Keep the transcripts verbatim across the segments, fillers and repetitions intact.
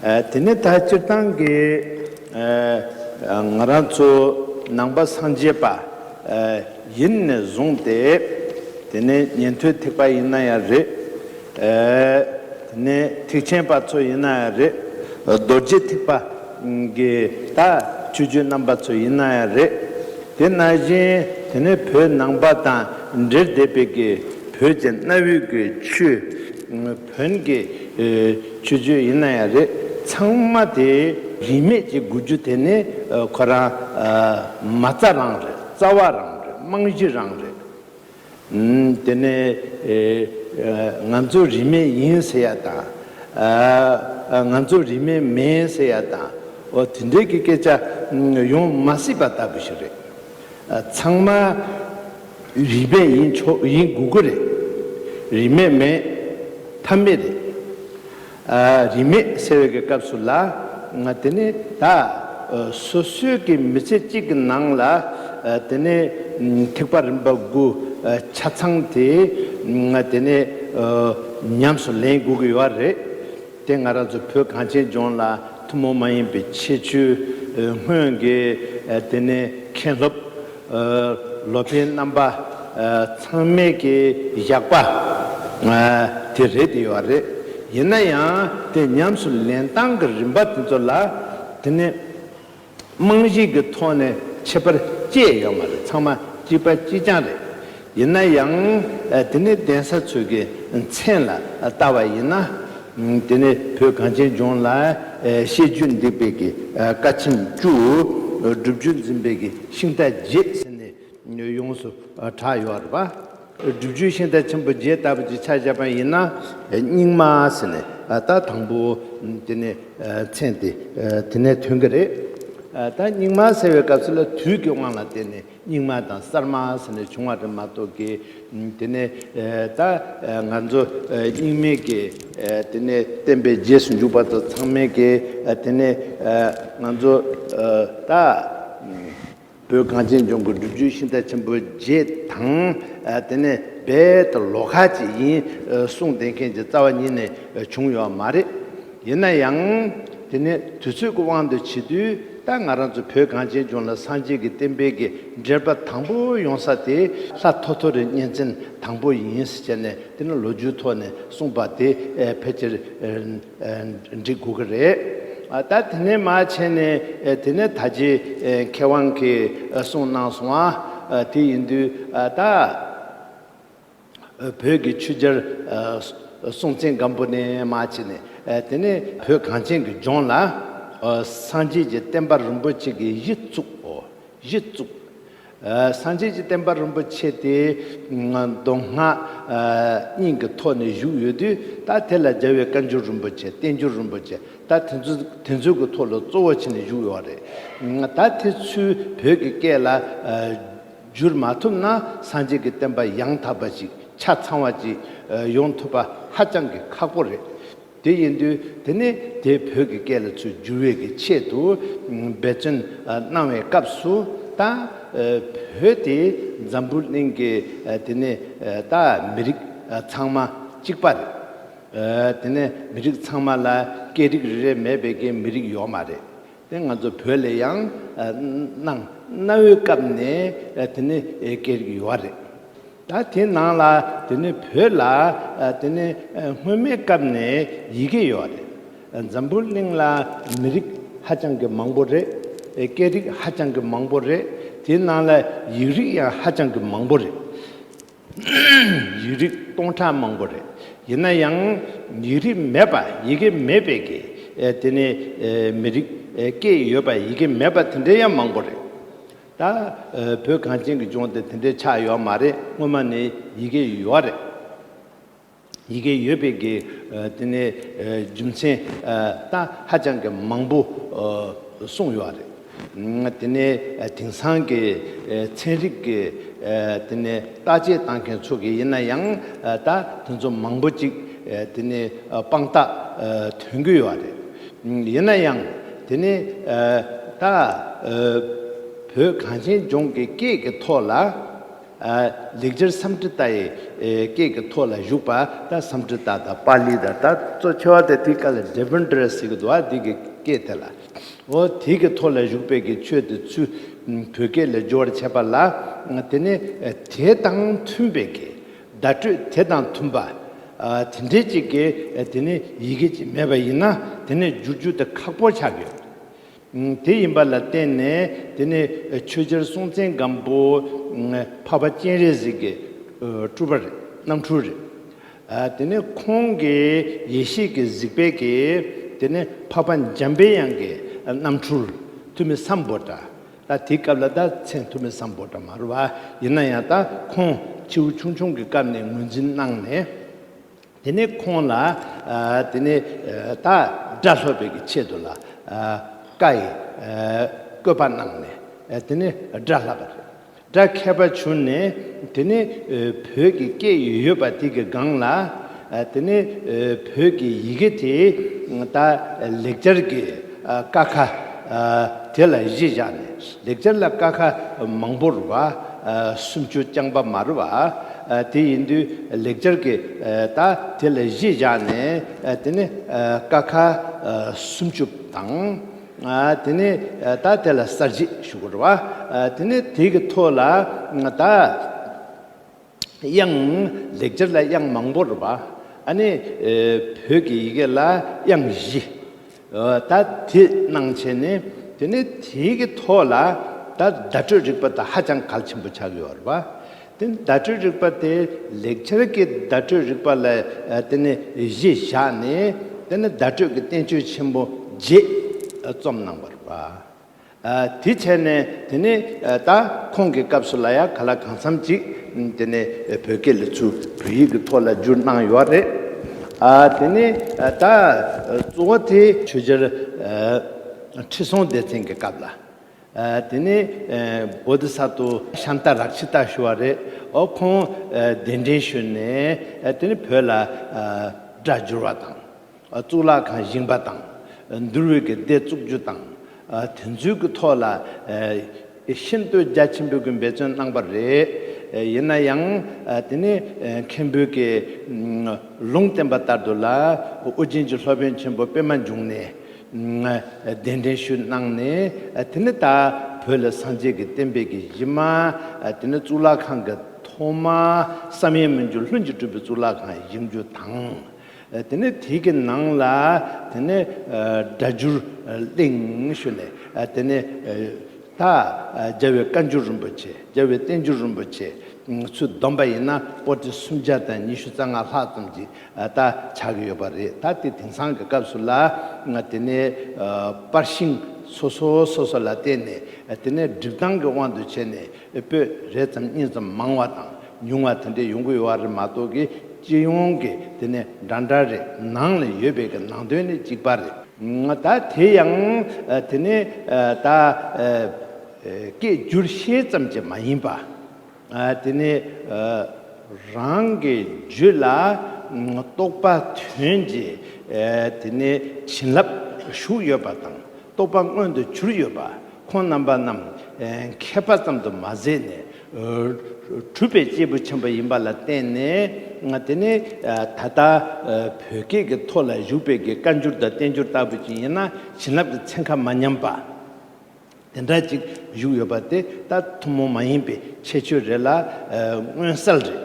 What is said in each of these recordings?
ཨ། དེ་ནས་ད་སྤྱིར་བཏང་གི་ཨ་ང་རང་ཚོ་ནང་པ་སངས་རྒྱས་པ་ཨ་ཡིན་ནས་བཟུང་སྟེ། དེ་ནས་ཉན་ཐོས་ཐེག་པ་ཡིན་ན་ཡང་རེད། ཨ། དེ་ནས་ཐེག་ཆེན་པ་ཚོ་ཡིན་ན་ཡང་རེད། རྡོ་རྗེ་ཐེག་པ་གི་ད་ཆོས་བརྒྱུད་རྣམ་པ་ཚོ་ཡིན་ན་ཡང་རེད། དེ་ནང་བཞིན་དེ་ནས་བོད་ནང་པ་དང་འབྲེལ་བསྡད་པའི་གི་བོད་ཀྱི་གནའ་བོའི་གི་ཆོས། བོན་གྱི་ཨེ་ཆོས་བརྒྱུད་ཡིན་ན་ཡང་རེད། ཚང་མ་དེ་རིས་མེད་ཀྱི་དགུ་བཅུ་དེ་ནི་ཨ་ཁོ་རང་ཨ་མ་རྩ་རང་རེད། རྩ་བ་རང་རེད། རྨང་གཞི་རང་རེད། ཨུམ། དེ་ནས་ཨེ་ཨ་ང་ཚོ་རིས་མེད་ཡིན་ཟེར་ཡ་དང་། ཨ་ཨ་ང་ཚོ་རིས་མེད་མིན་ཟེར་ཡ་དང་། འོ་དེ་འདྲའི་གི་སྐད་ཆ་ཨུམ་ཡོང་མ་སྲིད་པ་ལྟ་བུ་ཞིག་རེད། ཨ་ཚང་མ་རིས་མེད་ཡིན་ཆོག་ཡིན་དགོས་ཀྱི་རེད། རིས་མེད་མེད་ཐབས་མེད་རེད། ཨ་རིས་མེད་ཟེར་བའི་གི་སྐབས་སུ་ལ་ང་དེ་ནི་ད་ཨ་སོ་སོའི་གི་མི་ཚེ་གཅིག་གི་ནང་ལ་ཨ་དེ་ནི་ཨུམ་ཐེག་པ་རིམ་པ་དགུ་ཨ་ཆ་ཚང་དེ་ང་དེ་ནི་ཨ་ཉམས་སུ་ལེན་དགོས་ཀྱི་ཡོད་རེད། དེ་ང་རང་ཚོ་བོད་གངས་ཅན་ལྗོངས་ལ་ཐུན་མོང་མ་ཡིན་པའི་ཁྱད་ཆོས་ཨ་སྔོན་གྱི་ཨ་དེ་ནི་མཁན་སློབ། ཨ་ལོ་པཎ་རྣམ་པ་ཨ་ཚང་མས་ཀྱི་བཞག་པ་ཨ་དེ་རེད་དེ་ཡོད་རེད། ཡིན་ན་ཡང་དེ་ཉམས་སུ་ལེན་སྟངས་ཀྱི་རིམ་པ་དེ་ཚོ་ལ་དེ་ནི་རྨང་གཞི་གི་ཐོག་ནས་ཁྱད་པར་ཅི་ཡང་ཡོད་མ་རེད། ཚང་མ་གཅིག་པ་གཅིག་རྐྱང་རེད། ཡིན་ན་ཡང་ཨ་དེ་ནི་གདན་ས་ཚོའི་གི་མཚན་ལ་ལྟ་བ་ཡིན་ན། དེ་ནས་བོད་གངས་ཅན་ལྗོངས་ལ་ཨེ་བཤད་རྒྱུད་འདེགས་པའི་གི་ཨ་ཀ་ཆེན་བཅུ། སྒྲུབ་བརྒྱུད་འཛིན་པའི་གི་ཤིང་རྟ་བརྒྱད་ཟེར་ནས་ཡོངས་སུ་ཨ་གྲགས་ཡོད་རེད་པ། སྒྲུབ་བརྒྱུད་ཤིང་རྟ་ཆེན་པོ་བརྒྱད་ལྟ་བུ་ཅིག་ཆ་བཞག་པ་ཡིན་ན། ཨེ་རྙིང་མ་ཟེར་ནས་ཨ་ད་དང་པོ་དེ་ནས་ཨ་མཚན་དེ་ཨ་དེ་ནས་ཐོན་གི་རེད། ཨ་ད་རྙིང་མ་ཟེར་བའི་སྐབས་སུ་ལ་དུས་ཀྱི་དབང་ལ་བརྟེན་ནས། རྙིང་མ་དང་གསར་མ་ཟེར་ནས་བྱུང་བ་རེད་མ་གཏོགས་ཀྱི། དེ་ནས་ད་ང་ཚོ་རྙིང་མའི་གི་དེ་ནས་བསྟན་པའི་རྗེས་སུ་འཇུག་པ་དང་ཚང་མས་ཀྱི་དེ་ནས་ང་ཚོ་ད་བོད་གངས་ཅན་ལྗོངས་ཀྱི་སྒྲུབ་བརྒྱུད་ཤིང་རྟ་ཆེན་པོ་བརྒྱད་དང་། དེ་ནས་རྦད་དེ་ལོགས་ཀ་ཅིག་ཡིན་གསུངས་བསྡད་མཁན་གྱི་རྩ་བ་ཉིད་ནས་བྱུང་ཡོད་མ་རེད། ཡིན་ན་ཡང་དེ་ནས་དུས་ཚོད་ཀྱི་དབང་དུ་བྱེད་དུས། ད་ང་རང་ཚོ་བོད་གངས་ཅན་ལྗོངས་ལ་སངས་རྒྱས་ཀྱི་བསྟན་པའི་གི་འགྲེལ་པ་དང་པོ་ཡོང་ས་དེ་ལྷ་ཐོ་ཐོ་རི་གཉན་བཙན་དང་པོ་ཡིན་ཟེར་བྱས་ནས། དེ་ནི་ལོ་རྒྱུས་ཐོག་ནས་གསུངས་པ་དེ་ཨེ་ཕལ་ཆེར་ཨེ་ཨེ་འགྲིག་དགོས་ཀྱི་རེད། ཨ་ད་དེ་ནས་མར་བྱས་ནས་ཨེ་དེ་ནས་ད་ཅི་ཨེ་མཁས་དབང་གིས་ཨེ་གསུངས་གནང་སོང་ཨ། ཨ་དེ་ཡིན་དུས་ཨ་ད། བོད་ཀྱི་ཆོས་རྒྱལ་སྲོང་བཙན་སྒམ་པོ་ནས་མར་བྱས་ནས། དེ་ནས་བོད་གངས་ཅན་གྱི་ལྗོངས་ལ་སངས་རྒྱས་ཀྱི་བསྟན་པ་རིན་པོ་ཆེ་གི་གཞི་བཙུགས། གཞི་བཙུགས། སངས་རྒྱས་ཀྱི་བསྟན་པ་རིན་པོ་ཆེ་དེ་མདོ་སྔགས་གཉིས་ཀྱི་ཐོག་ནས་བཞུགས་ཡོད་དུས། ད་དེ་ལ་རྒྱལ་བའི་བཀའ་འགྱུར་རིན་པོ་ཆེ། བསྟན་འགྱུར་རིན་པོ་ཆེ། ད་དེ་ཚོ་དེ་ཚོའི་གི་ཐོག་ལ་གཙོ་བོ་བྱས་ནས་བཞུགས་ཡོད་རེད། ད་དེ་ཚུལ་བོད་ཀྱི་སྐད་ལ་བསྒྱུར་མ་ཐུབ་ན། སངས་རྒྱས་ཀྱི་བསྟན་པ་ཡང་དག་པ་ཞིག་ཆ་ཚང་བ་ཞིག་ཡོང་ཐུབ་པ་ཧ་ཅང་གི་ཁག་པོ་རེད། དེ་ཡིན་དུས་དེ་ནས་དེ་བོད་ཀྱི་སྐད་ལ་ཚུར་བསྒྱུར་བའི་གི་ཆེད་དུ་འབད་བརྩོན་གནང་བའི་སྐབས་སུ། ད་བོད་དེ་འཛམ་བུ་གླིང་གི་དེ་ནས་ད་མི་རིགས་ཚང་མ་གཅིག་པ་རེད། དེ་ནས་མི་རིགས་ཚང་མ་ལ་སྐད་རིགས་རེ་རེ་མེད་པའི་གི་མི་རིགས་ཡོད་མ་རེད། དེ་ང་ཚོ་བོད་ལ་ཡང་ཨ་གནའ་གནའ་བོའི་སྐབས་ནས་ཨ་དེ་ནི་ཨེ་སྐད་རིགས་ཡོད་རེད། ད་དེ་ནང་ལ་དེ་ནི་བོད་ལ་ཨ་དེ་ནི་ཨ་སྔོན་མའི་སྐབས་ནས་ཡི་གེ་ཡོད་རེད། འཛམ་བུ་གླིང་ལ་མི་རིགས་ཧ་ཅང་གི་མང་པོ་རེད། ཨེ་སྐད་རིགས་ཧ་ཅང་གི་མང་པོ་རེད། དེ་ནང་ལ་ཡིག་རིགས་ཡང་ཧ་ཅང་གི་མང་པོ་རེད། ཡིག་རིགས་སྟོང་ཕྲག་མང་པོ་རེད། ཡིན་ན་ཡང་ཡིག་རིགས་མེད་པ། ཡི་གེ་མེད་པའི་གི་ཨེ་དེ་ནི་ཨེ་མི་རིགས་ཨེ་སྐད་ཡོད་པ། ཡི་གེ་མེད་པ་དེ་འདྲ་ཡང་མང་པོ་རེད། ད་ཨེ་བོད་གངས་ཅན་གྱི་ལྗོངས་དེ་དེ་འདྲའི་ཆགས་ཡོད་མ་རེད། སྔོན་མ་ནས་ཡི་གེ་ཡོད་རེད། ཡི་གེ་ཡོད་པའི་གི་ཨེ་དེ་ནི་ཨེ་རྒྱུ་མཚན་ཨེ་ད་ཧ་ཅང་གི་མང་པོ་ཨེ་གསུངས་ཡོད་རེད། དེ་ནས་དེང་སང་གི་ཚན་རིག་གི་དེ་ནས་བརྟག་དཔྱད་བཏང་མཁན་ཚོ་གིས་ཡིན་ན་ཡང་ད་དེ་ཚོ་མང་པོ་ཅིག་དེ་ནས་དཔང་རྟགས་ཐོན་གྱི་ཡོད་རེད། ཡིན་ན་ཡང་དེ་ནས་ད་བོད་གངས་ཅན་ལྗོངས་ཀྱི་སྐད་ཀྱི་ཐོག་ལ་ ལེགས་སྦྱར་སཾ་སྐྲྀ་ཏ་ཡི་སྐད་ཀྱི་ཐོག་ལ་བཞུགས་པ། ད་སཾ་སྐྲྀ་ཏ་དང་པཱ་ལི་དང་། ད་གཙོ་ཆེ་བ་དེ་དེའི་སྐབས་ལ་ཌི་བེན་ཌ་ར་ཟེར་གྱི་འདུག་ཨ། འདི་གི་སྐད་དེ་ལ། འོ་དེ་གི་ཐོག་ལ་བཞུགས་པའི་གི་ཆོས་དེ་ཚུར་བོད་སྐད་ལ་བསྒྱུར་བར་བྱས་པ་ལ། དེ་ནས་དེ་དང་མཐུན་པའི་གི་བརྡ་སྤྲོད་དེ་དང་མཐུན་པ། དེ་འདྲའི་ཅིག་གི་དེ་ནས་ཡི་གེ་ཅིག་མེད་པ་ཡིན་ན། དེ་ནས་བསྒྱུར་རྒྱུ་དེ་ཁག་པོ་ཆགས་ཡོད། དེ་ཡིན་པ་ལ་བརྟེན་ནས། དེ་ནས་ཆོས་རྒྱལ་སྲོང་བཙན་སྒམ་པོ་འཕགས་པ་སྤྱན་རས་གཟིགས་ཀྱི་སྤྲུལ་པ་རེད། རྣམ་འཕྲུལ་རེད། དེ་ནས་ཁོང་གི་ཡེ་ཤེས་ཀྱི་གཟིགས་པའི་གི། དེ་ནས་འཕགས་པ་འཇམ་པའི་དབྱངས་ཀྱི་རྣམ་འཕྲུལ་ཐུ་མི་སམ་བྷོ་ཊ། ད་དེའི་སྐབས་ལ་ད་མཚན་ཐུ་མི་སམ་བྷོ་ཊ་མ་རེད་པ། ཡིན་ན་ཡང་ད་ཁོང་ཁྱེའུ་ཆུང་ཆུང་གི་སྐབས་ནས་ངོས་འཛིན་གནང་ནས། དེ་ནས་ཁོང་ལ་དེ་ནས་ད་སྒྲ་སློབ་པའི་གི་ཆེད་དུ་ལ་བཀའ་ཡི་བཀོད་པ་གནང་ནས། དེ་ནས་སྒྲ་བསླབས་པ་རེད། སྒྲ་མཁས་པ་བྱུང་ནས། དེ་ནས་བོད་ཀྱི་སྐད་ཡོད་པ་དེ་གི་སྒང་ལ། དེ་ནས་བོད་ཀྱི་ཡི་གེ་དེ་ད་ལེགས་སྦྱར་གྱི་ཀ་ཁ་དེ་ལ་གཞི་བཞག་ནས། ལེགས་སྦྱར་ལ་ཀ་ཁ་མང་པོ་རེད་པ། སུམ་ཅུ་རྐྱང་པ་མ་རེད་པ། དེ་ཡིན་དུས་ལེགས་སྦྱར་གྱི་ད་དེ་ལ་གཞི་བཞག་ནས། དེ་ནས་ཀ་ཁ་སུམ་ཅུ་དང་། དེ་ནས་ད་དེ་ལ་གསལ་བྱེད་ཞུ་དགོས་རེད་པ། དེ་ནས་དེ་གི་ཐོག་ལ་ད་དབྱངས། ལེགས་སྦྱར་ལ་དབྱངས་མང་པོ་རེད་པ། ཨ་ནི་བོད་ཀྱི་ཡི་གེ་ལ་དབྱངས་བཞི། ད་དེ་གནང་བྱས་ནས། དེ་ནས་དེའི་གི་ཐོག་ལ་ད་བརྡ་སྤྲོད་རིག་པ་ད་ཧ་ཅང་གལ་ཆེན་པོ་ཆགས་ཡོད་རེད་པ། དེ་བརྡ་སྤྲོད་རིག་པ་དེ་ལེགས་སྦྱར་གྱི་བརྡ་སྤྲོད་རིག་པ་ལ་དེ་ནས་གཞི་བཞག་ནས། དེ་ནས་བརྡ་སྤྲོད་ཀྱི་བསྟན་བཅོས་ཆེན་པོ་བརྒྱད་རྩོམ་གནང་བ་རེད་པ། དེ་བྱས་ནས་དེ་ནས་ད་ཁོང་གི་སྐབས་སུ་ལ་ཡ་ག་ལ་གང་འཚམ་ཅིག་དེ་ནས་བོད་སྐད་ལ་ཚུར་བོད་ཡིག་གི་ཐོག་ལ་བསྒྱུར་གནང་ཡོད་རེད། དེ་ནས་ད་གཙོ་བོ་དེ་ཆོས་རྒྱལ་ཁྲི་སྲོང་ལྡེ་བཙན་གྱི་སྐབས་ལ། དེ་ནས་བོ་དྷི་ས་ཏྭ་ཤཱནྟ་རཀྵི་ཏ་ཞུ་བ་རེད། འོ་ཁོང་གདན་འདྲེན་ཞུས་ནས། དེ་ནས་བོད་ལ་སྒྲ་བསྒྱུར་བ་དང་། གཙུག་ལག་ཁང་བཞེངས་པ་དང་། འདུལ་བའི་གི་སྡེ་བཙུགས་རྒྱུ་དང་། དེ་ཚོའི་གི་ཐོག་ལ་ཤིན་ཏུ་རྒྱ་ཆེན་པོའི་གི་འབད་བརྩོན་གནང་པ་རེད། ཡིན་ན་ཡང་དེ་ནས་མཁན་པོའི་གི་ལུང་བསྟན་པ་ལྟར་དུ་ལ་ཨོ་རྒྱན་གྱི་སློབ་དཔོན་ཆེན་པོ་པདྨ་འབྱུང་གནས་གདན་འདྲེན་ཞུས་གནང་ནས། དེ་ནས་ད་བོད་ལ་སངས་རྒྱས་ཀྱི་བསྟན་པའི་གི་གཞི་མ། དེ་ནས་གཙུག་ལག་ཁང་གི་ཐོག་མ་བསམ་ཡས་མི་འགྱུར་ལྷུན་གྱིས་གྲུབ་པའི་གཙུག་ལག་ཁང་བཞེངས་རྒྱུ་དང་། དེ་ནས་དེ་གི་ནང་ལ་དེ་ནས་སྒྲ་བསྒྱུར་གླིང་ཞུས་ནས། དེ་ནས་ད་རྒྱལ་བའི་བཀའ་འགྱུར་རིན་པོ་ཆེ། རྒྱལ་བའི་བསྟན་འགྱུར་རིན་པོ་ཆེ་ཚུར་བསྡོམས་པ་ཡིན་ན་པོ་ཏི་སུམ་བརྒྱ་དང་ཉི་ཤུ་རྩ་ལྔ་ལྷག་ཙམ་ཅིག་ད་ཆགས་ཀྱི་ཡོད་པ་རེད། ད་དེ་དེང་སང་གི་སྐབས་སུ་ལ་དེ་ནས་པར་ཤིང་སོ་སོ་སོ་སོ་ལ་བརྟེན་ནས། དེ་ནས་སྒྲིག་སྟངས་ཀྱི་དབང་དུ་བྱས་ནས་པོད་རེ་ཙམ་གཉིས་ཙམ་མང་བ་དང་ཉུང་བ་དེ་འདྲས་ཡོང་གི་ཡོད་པ་རེད་མ་གཏོགས་ཀྱི། སྤྱི་ཡོངས་ཀྱི་དེ་ནས་འདྲ་འདྲ་རེད། ནང་ལ་ཡོད་པའི་གི་ནང་དོན་ནི་གཅིག་པ་རེད། ད་དེ་ཡང་དེ་ནས་ད་སྐད་བསྒྱུར་ཤེས་ཙམ་གྱིས་མ་ཡིན་པ། དེ་ནས་རང་གི་རྒྱུད་ལ་རྟོགས་པ་དོན་གྱི་དེ་ནས་བྱིན་རླབས་ཞུགས་ཡོད་པ་དང་། རྟོགས་པ་མངོན་དུ་གྱུར་ཡོད་པ། ཁོང་རྣམ་པ་རྣམས་མཁས་པ་ཙམ་དུ་མ་ཟད་ནས་གྲུབ་པའི་སྐྱེས་བུ་ཆེན་པོ་ཡིན་པ་ལ་བརྟེན་ནས། དེ་ནས་ད་ལྟ་བོད་སྐད་ཀྱི་ཐོག་ལ་བཞུགས་པའི་གི་བཀའ་འགྱུར་དང་བསྟན་འགྱུར་ལྟ་བུ་ཅིག་ཡིན་ན་བྱིན་རླབས་ཀྱི་ཚན་ཁ་མ་ཉམས་པ། དེ་འདྲ་ཅིག་བཞུགས་ཡོད་པ་དེ་ད་ཐུན་མོང་མ་ཡིན་པའི་ཁྱད་ཆོས་རེད་ལ། ཨ་མངོན་གསལ་རེད།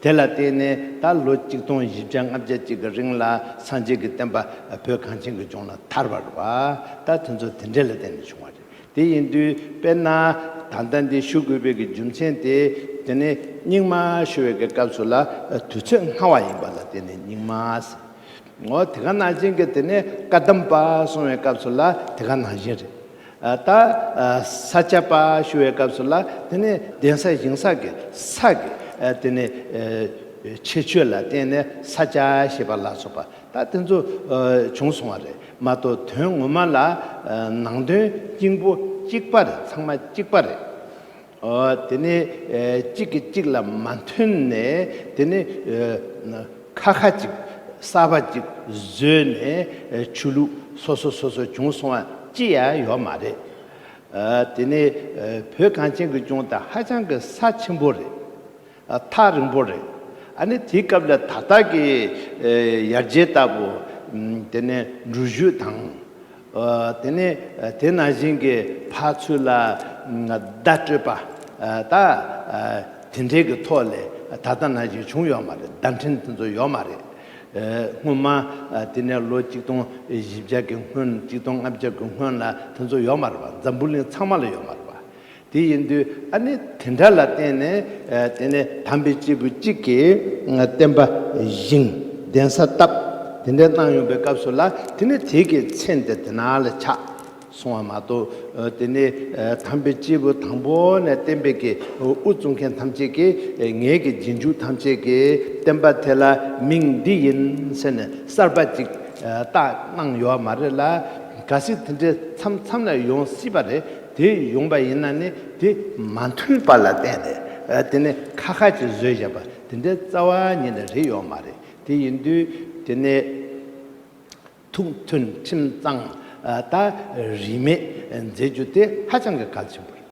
དེ་ལ་བརྟེན་ནས་ད་ལོ་གཅིག་སྟོང་བཞི་བརྒྱ་ལྔ་བརྒྱ་ཅིག་གི་རིང་ལ་སངས་རྒྱས་ཀྱི་བསྟན་པ་བོད་གངས་ཅན་གྱི་ལྗོངས་ལ་དར་བ་རེད་པ། ད་དེ་ཚོ་དེ་འདྲ་ལ་བརྟེན་ནས་བྱུང་བ་རེད། དེ་ཡིན་དུས་དཔེར་ན་ད་ལྟ་འདི་ཞུ་དགོས་པའི་གི་རྒྱུ་མཚན་དེ། དེ་ནས་རྙིང་མ་ཞུ་བའི་གི་སྐབས་སུ་ལ་དུས་ཚོད་སྔ་བ་ཡིན་པ་ལ་བརྟེན་ནས་རྙིང་མ་ཟེར། འོ་དེ་ག་ནང་བཞིན་གྱི་དེ་ནས་བཀའ་གདམས་པ་གསུང་བའི་སྐབས་སུ་ལ་དེ་ག་ནང་བཞིན་རེད། ཨ་ད་ཨ་ས་སྐྱ་པ་ཞུ་བའི་སྐབས་སུ་ལ་དེ་ནས་གདན་ས་ཞིང་ས་གི་ས་གི་ཨ་དེ་ནས་ཨ་ཁྱད་ཆོས་ལ་བརྟེན་ནས་ས་སྐྱ་ཞེས་པ་ལ་སོགས་པ་ད་དེ་ཚོ་ཨ་བྱུང་སོང་བ་རེད་མ་གཏོགས། དོན་ངོ་མ་ལ་ཨ་ནང་དོན་སྙིང་པོ་གཅིག་པ་རེད། ཚང་མ་གཅིག་པ་རེད། ཨོ་དེ་ནས་ཨེ་གཅིག་གིས་གཅིག་ལ་མ་མཐུན་ནས། དེ་ནས་ཨེ་ཁ་ཁ་ཅིག་གསར་པ་ཅིག་བཟོས་ནས་ཨེ་ཆོས་ལུགས་སོ་སོ་སོ་སོ་བྱུང་སོང་བ་ཅི་ཡང་ཡོད་མ་རེད། ཨ་དེ་ནས་ཨེ་བོད་གངས་ཅན་གྱི་ལྗོངས་ད་ཧ་ཅང་གི་ས་ཆེན་པོ་རེད། ཐག་རིང་པོ་རེད། ཨ་ནི་དེའི་སྐབས་ལ་ད་ལྟ་གི་ཡར་རྒྱས་ལྟ་བུ་དེ་ནས་འགྲུལ་བཞུད་དང་། དེ་ནས་དེ་ནང་བཞིན་གྱི་ཕར་ཚུར་ལ་བརྡ་སྤྲོད་པ་ད་དེ་འདྲའི་གི་ཐོག་ལས་ད་ལྟ་ནང་བཞིན་བྱུང་ཡོད་མ་རེད། བརྡ་འཕྲིན་དེ་ཚོ་ཡོད་མ་རེད། སྔོན་མ་དེ་ནས་ལོ་ཆིག་སྟོང་བཞི་བརྒྱ་གི་སྔོན་ཆིག་སྟོང་ལྔ་བརྒྱ་གི་སྔོན་ལ་དེ་ཚོ་ཡོད་མ་རེད་པ། འཛམ་བུ་གླིང་ཚང་མ་ལ་ཡོད་མ་རེད་པ། དེ་ཡིན་དུས་ཨ་ནི་དེ་འདྲ་ལ་བརྟེན་ནས་དེ་ནས་དམ་པའི་སྐྱེས་བུ་གཅིག་གིས་བསྟན་པ་བཞེངས་གདན་ས་བཏབ། དེ་འདྲ་གནང་ཡོང་པའི་སྐབས་སུ་ལ་དེ་ནས་དེ་གི་མཚན་དེ་དེ་ན་ལ་ཆགས་སོང་བ་མ་གཏོགས། དེ་ནས་དམ་པའི་སྐྱེས་བུ་དང་པོ་ནས་བསྟན་པའི་གི་དབུ་བཙུགས་མཁན་ཐམས་ཅད་ཀྱིས་ངེད་ཀྱི་རྗེས་འཇུག་ཐམས་ཅད་ཀྱིས་བསྟན་པ་དེ་ལ་མིང་འདི་ཡིན་ཟེར་ནས་གསར་པ་ཅིག་བཏགས་གནང་ཡོད་མ་རེད་ལ། གལ་སྲིད་དེ་འདྲའི་མཚམས་མཚམས་ལ་ཡོང་སྲིད་པ་རེད། དེ་ཡོང་པ་ཡིན་ན་ནི་དེ་མ་མཐུན་པ་ལ་བརྟེན་ནས་དེ་ནི་ཁ་ཁ་ཅིག་བཟོས་བཞག་པ་དེ་འདྲའི་རྩ་བ་ཉིད་ནས་རེད་ཡོད་མ་རེད། དེ་ཡིན་དུས་དེ་ནས་ཐུགས་མཐུན་ཁྲིམས་གཙང་ད་རིས་མེད་མཛད་རྒྱུ་དེ་ཧ་ཅང་གི་གལ་ཆེན་པོ་རེད།